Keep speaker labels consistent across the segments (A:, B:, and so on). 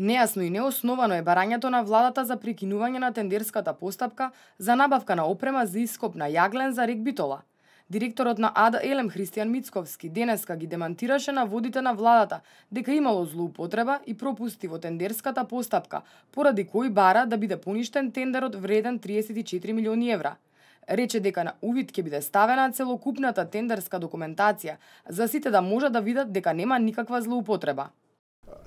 A: Нејасно и неосновано е барањето на владата за прекинување на тендерската постапка за набавка на опрема за ископ на јаглен за рек Битола. Директорот на АД Елем Христијан Мицковски денеска ги демантираше наводите на владата дека имало злоупотреба и пропусти во тендерската постапка, поради кои бара да биде поништен тендерот вреден 34 милиони евра. Рече дека на увид ќе биде ставена целокупната тендерска документација за сите да можат да видат дека нема никаква злоупотреба.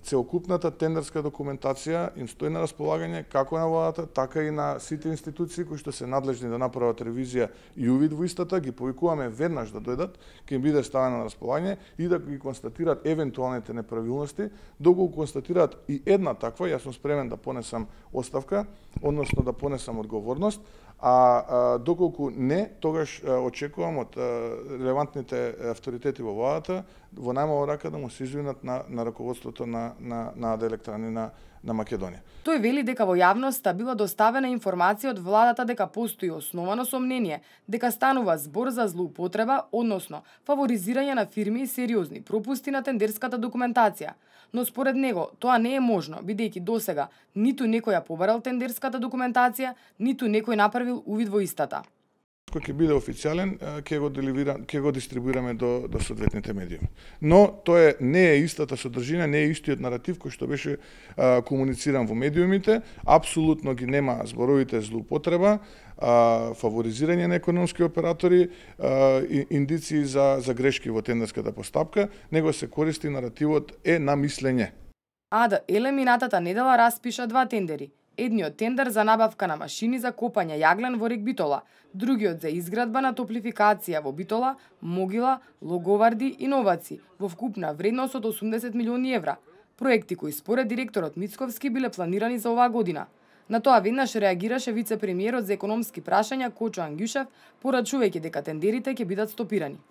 B: Целокупната тендерска документација им стои на располагање како на владата, така и на сите институции кои што се надлежни да направат ревизија и увид во истата, ги повикуваме веднаш да дојдат, ќе им биде ставена на располагање и да ги констатираат евентуалните неправилности. Доколку констатираат и една таква, јас сум спремен да понесам оставка, односно да понесам одговорност, а доколку не, тогаш очекувам од релевантните авторитети во владата во најмала рака да му се извинат на раководството на АД Електрани на Македонија.
A: Тој вели дека во јавноста била доставена информација од владата дека постои основано сомнение дека станува збор за злоупотреба, односно фаворизирање на фирми и сериозни пропусти на тендерската документација. Но според него тоа не е можно, бидејќи досега ниту некој ја побарал тендерската документација, ниту некој направил увид во истата.
B: Кој ќе биде официјален, ќе го дистрибуираме до соодветните медиуми. Но тоа не е истата содржина, не е истиот наратив кој што беше комунициран во медиумите. Апсолутно ги нема зборовите злоупотреба, фаворизирање на економски оператори, индиции за грешки во тендерската постапка, него се користи наративот е на мислење.
A: АД Елем минатата недела распиша 2 тендери. Едниот тендер за набавка на машини за копање јаглен во рек Битола, другиот за изградба на топлификација во Битола, Могила, Логоварди и Новаци во вкупна вредност од 80 милиони евра. Проекти кои според директорот Мицковски биле планирани за оваа година. На тоа веднаш реагираше вице-премиерот за економски прашања Кочо Ангјушев, порачувајќи дека тендерите ќе бидат стопирани.